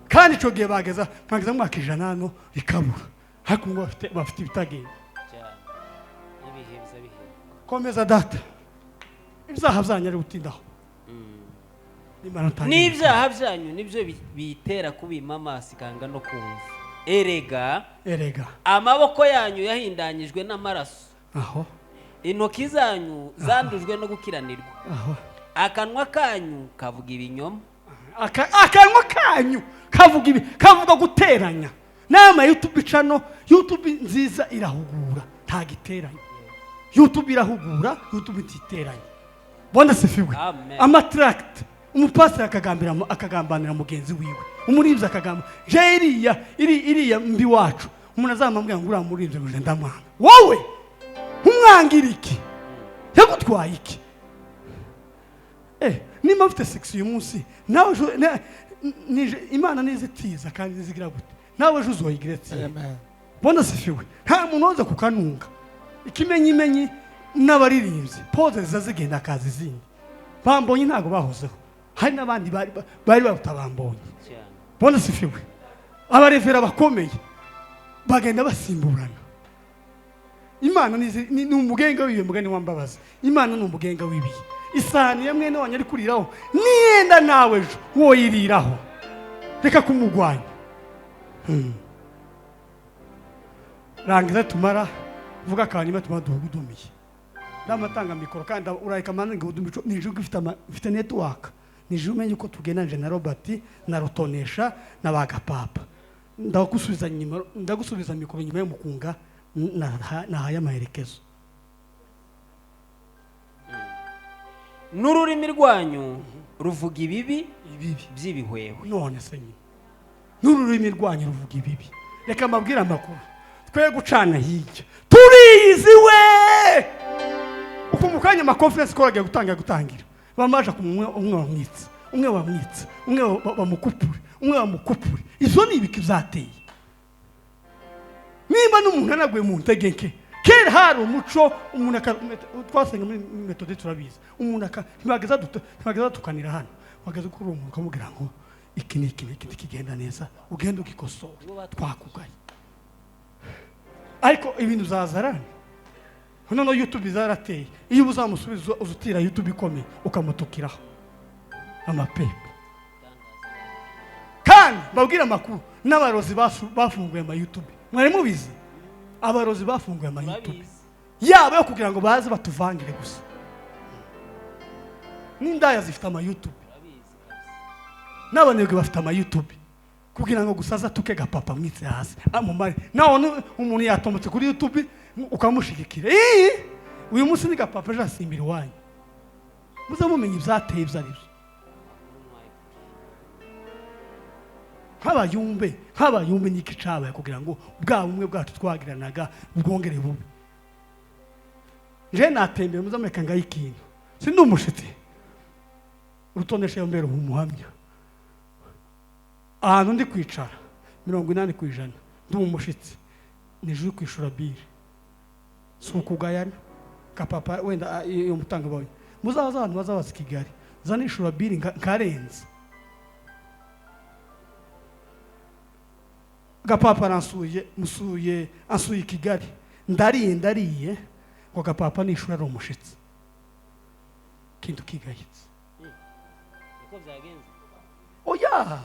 kandi icyo gihe bageza mwageza mu mwaka 100 hano rikabura, ariko ngo bafite ibitagenda Cyane. Ibihe biza bihinduka. Komeza data, ibyaha byanyu ari gutindaho. Imana ntange. N'ibyaha byanyu nibyo bitera kubima amaso ikanga no kumva. Erega Erega amaboko yanyu yahindanyijwe n'amaraso, aho intoki zanyu zandujwe no gukiranirwa, aho akanwa kanyu kavuga ibinyoma. Akanwa kanyu kavuga ibi, kavuga guteranya. Nama YouTube channel, YouTube nziza irahugura, ntagiteranya. YouTube irahugura, YouTube ititeranya. Bwana sifiwe. Amen. Amatract, umupasiteri akagambanira mugenzi wiwe, umuririmbyi akagamba je iriya iriya mbi wacu, umuntu azamambwira ngo uriya muririmbyi ngo je ndamwanga. Wowe umwangira iki? Yagutwaye iki? Nimba mfite 6 uyu munsi, nawe ejo Imana nizitiza kandi nizigira gute, nawe ejo uzoyigira tsiye. Amen. Bwana sifiwe. Nta muntu waza kukanunga. Ikimenyimenyi n'abaririmbyi pose ziza zigenda akaza izindi. Bambonye ntabwo bahozeho, hari n'abandi bari barutabambonye. Cyane. Bwana sifiwe. Abarevera bakomeye bagenda basimburana. Imana ni umugenga w'ibihe, mugani wambabaza. Imana ni umugenga w'ibihe. Isahani ya mwene wanyu ari kuriraho, niyenda nawe ejo woyiriraho, reka kumugwanya. Rangiza tumara vuga akanyuma tumara duhugudumiye. Ndamatanga mikoro kandi urayika manze ngo udumico nije ufite mfite network, nije umenye uko tugenanje na Robert na Rutonesha na bagapapa. Ndagusubiza nyuma, ndagusubiza mikoro nyuma y'umukunga nahaye amaherekezo. N'ururimi rwanyu Ruvuga ibibi Ibibi by'ibihwehwe. None se nyine n'ururimi rwanyu ruvuga ibibi. Reka mbabwire amakuru, twe gucana hirya turizi we uku mu kanya ama conference call agiye gutangira bamaje ku umwe, umwe bamwitsa, umwe bamwitsa, umwe bamukupure, umwe bamukupure. Izo ni ibiki byateye? Nimba n'umuntu anaguye mu ntege nke, kera hari umuco, umuntu twasenga muri metode turabizi, umuntu ntibageza tukanira hano, bageze kuri uwo muntu ukamubwira ngo iki ni iki n'iki ntikigenda neza, ugenda ugikosora, twakugaye. Ariko ibintu zazarana noneho YouTube zarateye, iyo uzamusubiza uzutira YouTube ikomeye ukamutukiraho amapepo. Kandi mbabwire amakuru, n'abarozi bafunguye ama YouTube. Mwari mubizi? Abarozi bafunguye ama YouTube yaba yo kugira ngo baze batuvangire gusa. N'indaya zifite ama YouTube, n'abanebwe bafite ama YouTube kugira ngo gusa aze atuke gapapa mwitse hasi amumare. Nawe umuntu yatomotse kuri YouTube ukamushigikira. Ii, uyu munsi ni gapapa, ejo asimbira iwanyu. Muze mumenya ibyateye ibyo ari byo. Nk'abayumbe niki cabaye kugira ngo bwa bumwe bwacu twagiranaga bwongere bube? Nje natembera, muze mureka ngayo ikintu, sindi umushitsi urutondesha mbere umuhamya. Ahantu ndi kwicara 80% ndi umushitsi, nije kwishura bire, si ukugayana kapapa wenda iyo mutanga bawe muzaza abantu bazabaza Kigali zanishura bire nkarenze gapapa aransuye, musuye, ansuye i Kigali, ndariye ngo gapapa nishura ari umushitsi, kintu kigayitse. Niko byagenze. Oya,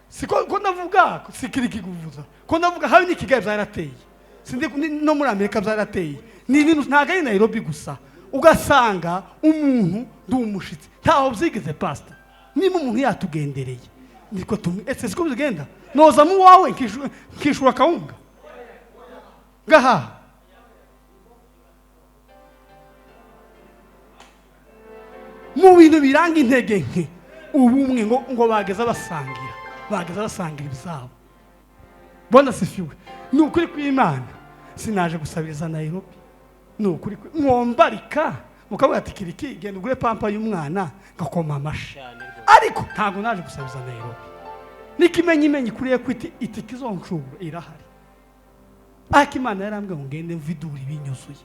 siko ko ndavuga, sikiri kiguvuza ko ndavuga habe ni Kigali byarateye, sindi no muri Amerika byarateye, ni ibintu ntago ari Nairobi gusa. Ugasanga umuntu ndi umushitsi ntaho byigeze. Pastor, niba umuntu yatugendereye niko tumwe, ese siko bigenda? Noza mu wawe nkishura kawunga ngaha. Mu bintu biranga intege nke ubumwe, ngo bageza basangira ibizabo. Bwana sifiwe. Ni ukuri kw'Imana, sinaje gusabiriza Nairobi, ni ukuri mwombarika mukavuga ati kiriki genda ugure pampa y'umwana ngakoma amashi, ariko ntabwo naje gusabiriza Nairobi. Nikimenyi kuri Equity itike izoncubura irahari, ariko Imana yarambwiye ngo ngende mvidura ibinyuzuye.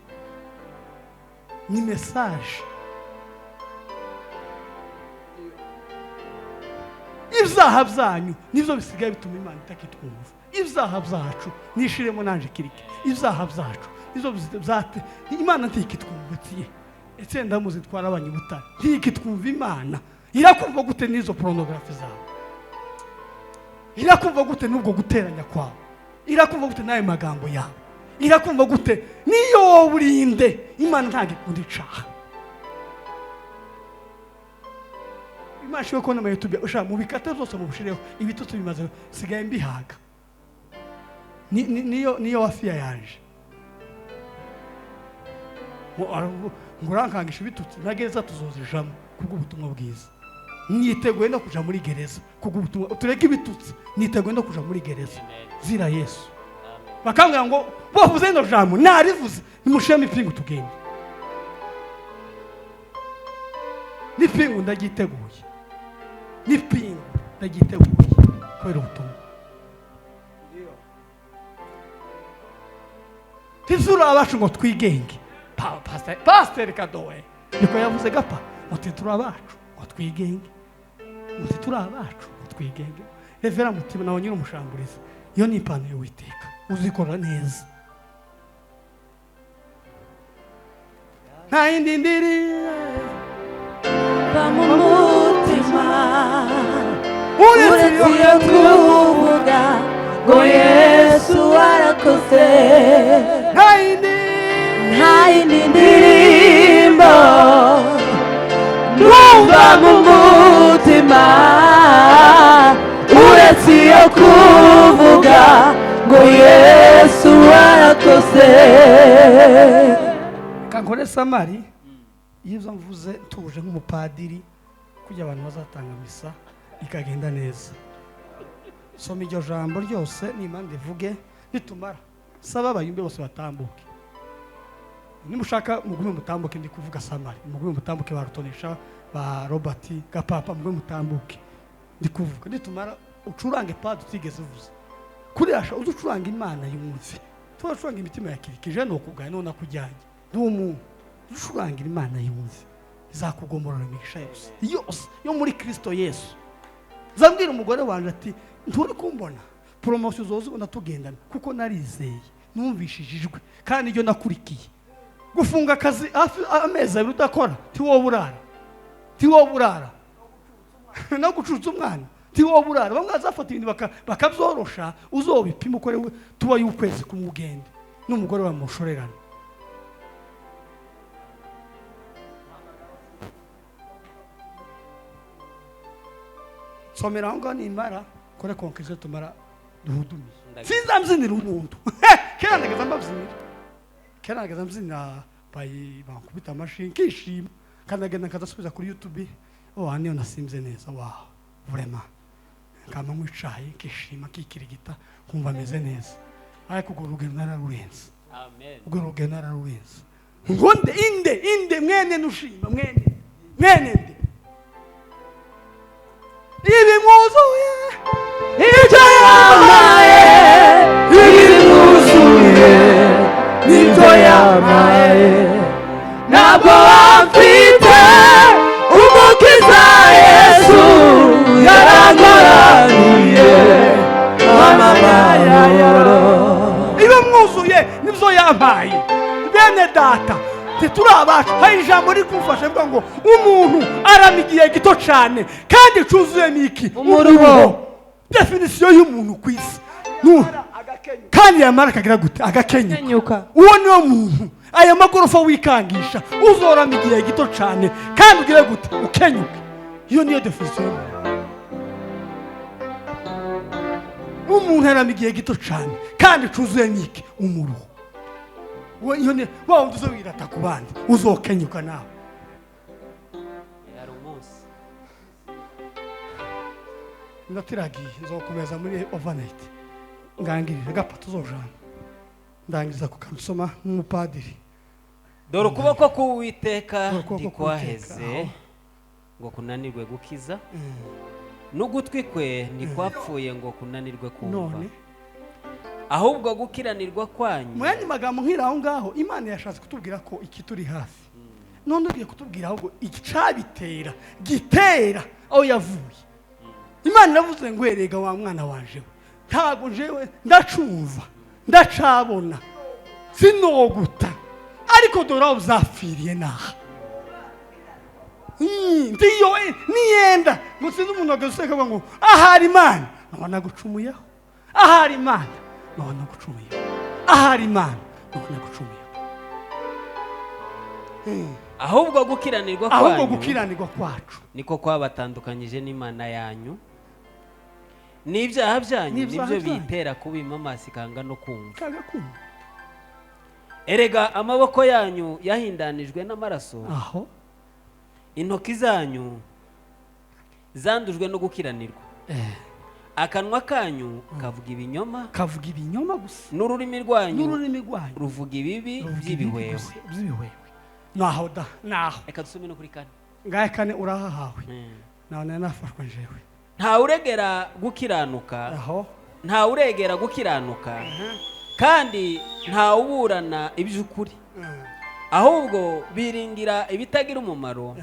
Ni message. Ibyaha byanyu nibyo bisigaye bituma Imana itakitwumva. Ibyaha byacu nishiremo nanje kirike, ibyaha byacu nibyo byate Imana ntikitwumvatiye. Etse ndamuzi twara abanyabutare ntikitwumva. Imana irakumva gute n'izo pornography zawe? Irakumva gute n'ubwo guteranya kwawe? Irakumva gute n'ayo magambo yawe? Irakumva gute niyo wowe urinde? Imana ntabwo ikunda icaha. Imana ishobora kubona ama YouTube ushaka mubikate zose mubushireho ibitutsi bimaze sigaye mbihaga. Niyo wafiya yaje ngo urankangisha ibitutsi na gereza tuzozijamo kubw'ubutumwa bwiza. Niteguye no kuja muri gereza kubw'ubutumwa, tureke ibitutsi, niteguye no kuja muri gereza zira Yesu. Bakambwira ngo bavuze ino jambo narivuze, nimushiremo ipingu tugende. N'ipingu ndaryiteguye, n'ipingu ndaryiteguye kubera ubutumwa. Tizura abacu ngo twigenge. Pastor Kadowe niko yavuze gapa, muti turi abacu ngo twigenge, muti turi abacu ngo twigenge. Revera mutima nawe nyiri umushamburiza, iyo ni ipantaro y'Uwiteka uzikora neza. Nta yindi ndiri mu mutima uretse iyo kuvuga ngo Yesu warakoze. Nta yindi, nta yindi ndirimbo numva mu mutima uretse iyo kuvuga ngo Yesu warakoze. Kankore Samari, iyo mvuze tuje nk'umupadiri Kugira abantu bazatanga misa ikagenda neza. Soma iryo jambo ryose nimande ivuge, nitumara saba abayumbe bose batambuke. Nimushaka mugume mutambuke, ndi kuvuga samari, mugume mutambuke, ba Rutonesha, ba Robert Gapapa, mugume mutambuke, ndi kuvuga. Nitumara ucurange padi utigeze uvuza kuriasha, uzucuranga Imana yumve. Turacuranga imitima ya kirikije no kubwaye none akujyanye ndi umuntu. Ucurangira Imana yumve, izakugomorora imigisha yose yose yo muri Kristo Yesu. Zambwira umugore wanje ati nturi kumbona promotion zoze ubona tugendana, kuko narizeye, numvishije ijwi kandi iryo nakurikiye. Gufunga akazi hafi amezi 2 udakora, tiwowe urara no gucutsa umwana, tiwowe urara. Bamwe bazafata ibintu bakabyorosha, uzobipima ukore tuba y'ukwezi kumugende n'umugore bamushorerana. Somera aho ngaho nimara kore konkeze tumara duhudumiye. Sinzamzinira umuntu. Kera ndageza mbabyinira, kera ndageza mbyinira bayi bankubita amashi nkishima, kandi agenda nkazasubiza kuri YouTube. Oh, hano nasimze neza, wow, vraiment. Nkama nkwicaye nkishima nkikirigita nkumva meze neza. Ariko urwo rugendo nararurenze. Amen. Urwo rugendo nararurenze. Ngo nde inde inde mwene nushima mwene mwene nde ibi mwuzuye ibyo yampaye, ibi mwuzuye nibyo yampaye. Ntabwo wamfite umukiza Yesu yarankoraniye amamara. Ibi mwuzuye nibyo yampaye. Bene data, tituri abacu. Hari ijambo riri kumfasha rivuga ngo umuntu arama igihe gito cyane kandi cyuzuye n'iki? Umuruho. Definisiyo y'umuntu ku isi kandi yamara akagira gute? Agakenyuka. Uwo niwo muntu. Aya magorofa wikangisha uzorama igihe gito cyane kandi ugire gute? Ukenyuke. Iyo niyo definisiyo y'umuntu. Umuntu arama igihe gito cyane kandi cyuzuye n'iki? Umuruho. Iyo ni wa wundi uzowirata ku bandi, uzokenyuka nawe. Hari umunsi Ndatiragiye nzokomeza muri overnight ngangirira gapata uzojana ndangiriza kukamusoma nk'umupadiri. Dore ukuboko k'Uwiteka Dore ukuboko ntikwaheze k'Uwiteka, ngo kunanirwe gukiza, n'ugutwi kwe ntikwapfuye ngo kunanirwe kumva. None ahubwo gukiranirwa kwanyu. Mu yandi magambo nkiri aho ngaho, Imana yashatse kutubwira ko iki turi hafi. None ugiye kutubwira ahubwo icabitera gitera aho yavuye. Imana iravuze ngo erega wa mwana wanje we, ntago njewe ndacumva ndacabona sinoguta, ariko dore aho uzapfiriye naha. Ndiyo niyenda ngo sinzi umuntu agaseka ngo ahari Imana nabona gucumuyeho, ahari Imana nabona gucumuyeho, ahari Imana nabona gucumuyeho. Ahubwo gukiranirwa ahubwo kwanyu gukiranirwa kwacu niko kwabatandukanyije n'Imana yanyu, n'ibyaha byanyu N'ibyaha nibyo byanyu. bitera kubima amaso ikanga no kumva. Kanga kumva. Erega amaboko yanyu yahindanijwe n'amaraso, aho intoki zanyu zandujwe no gukiranirwa. Akanwa kanyu kavuga ibinyoma, kavuga ibinyoma gusa, n'ururimi rwanyu n'ururimi rwanyu ruvuga ibibi ruvuga ibibi by'ibihwewe. gusa, by'ibihwewe. Naho da naho Reka dusome no kuri 4. Ngahe 4 urahahawe. Naho nari nafashwe njewe. Nta uregera gukiranuka, aho nta uregera gukiranuka, kandi nta uburana iby'ukuri, ahubwo biringira ibitagira umumaro,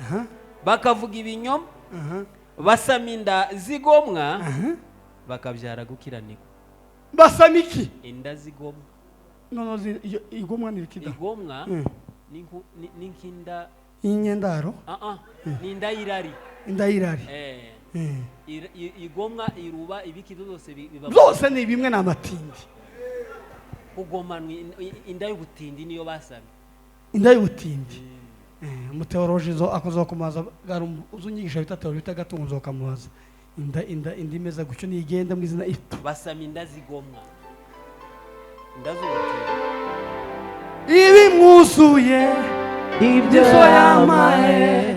bakavuga ibinyoma, basama inda zigomwa, bakabyara gukiranirwa. Basama iki? Inda zigomwa. Nono igomwa ni ikida. Igomwa ni nk'inda y'inyendaro. Ni inda y'irari. Inda y'irari. Igomwa iruba ibiki byose biba byose ni bimwe na matindi. Kugomanwa inda y'ubutindi niyo basamye. Inda y'ubutindi. Umuteoloji zo akozo kumaza uzunyigisha bita teoloji bita gatungo kamubaza. Inda inda indi meza gucyo nigenda mu izina itu. Basama inda zigomwa. Inda z'ubutindi. Ibi mwuzuye ibyo yampaye,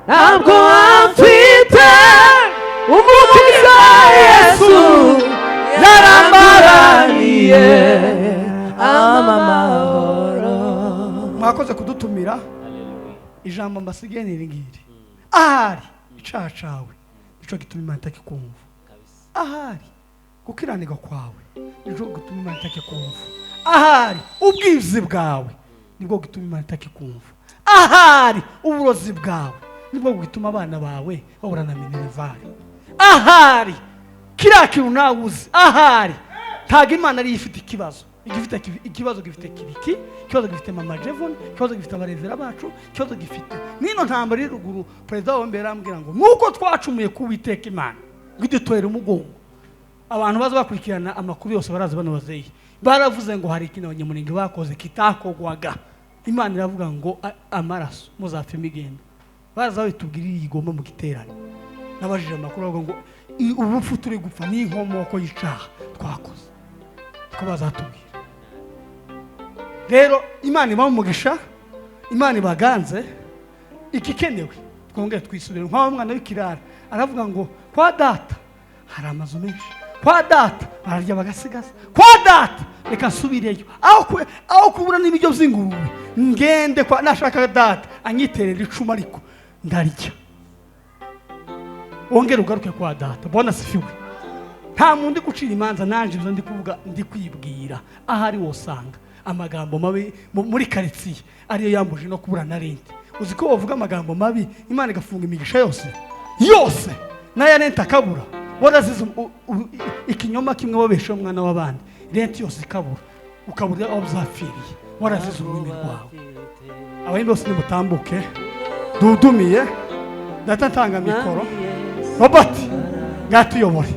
ntabwo wamfite Amahoro. Mwakoze kudutumira. Ijambo mbasigaye ni iri ngiri: ahari icaha cawe nico gituma Imana itakikumva, ahari gukiranirwa kwawe nico gituma Imana itakikumva, ahari ubwizi bwawe nibwo gituma Imana itakikumva, ahari uburozi bwawe nibwo gituma abana bawe bahura na minerval, ahari kiriya kintu nawe uzi, ahari ntabwo Imana ariyo ifite ikibazo. Igifite ikibazo gifite kiriki, ikibazo gifite mama Jevon, ikibazo gifite abarevera bacu, ikibazo gifite nino ntambara iri ruguru. Perezida wa mbere arambwira ngo nuko twacumuye ku Uwiteka Imana ngo idutere umugongo. Abantu baza bakurikirana amakuru yose barazi, bano bazeyi baravuze ngo hari ikintu Abanyamurenge bakoze kitakogwaga. Imana iravuga ngo amaraso muzapfa imigendo. Baraza babitubwira iyi igomba mu giterane. Nabajije amakuru, bavuga ngo ubupfu turi gupfa ni inkomoko y'icaha twakoze, ko bazatubwira. Rero Imana ibahe umugisha, Imana ibaganze. Igikenewe twongere twisubire nk'aho mwana w'ikirara aravuga ngo kwa data hari amazu menshi, kwa data bararya bagasigaza, kwa data reka nsubireyo, aho kubura n'ibiryo by'ingurube ngende kwa nashaka data anyiterera icumu ariko ndarya. Wongere ugaruke kwa data. Bona asifiwe. Nta muntu ndi gucira imanza, nanjye ibyo ndi kuvuga ndi kwibwira. Ahari wosanga amagambo mabi muri karitsiye ariyo yambuje no kubura na rent. Uzi ko bavuga amagambo mabi, Imana igafunga imigisha yose yose n'aya rent akabura, warazize ikinyoma kimwe wabesheho umwana w'abandi, rent yose ikabura, ukabura aho byapfiriye, warazize ururimi rwawe. Abandi bose nimutambuke dudumiye. Data ntanga mikoro, Robert ngatuyobore.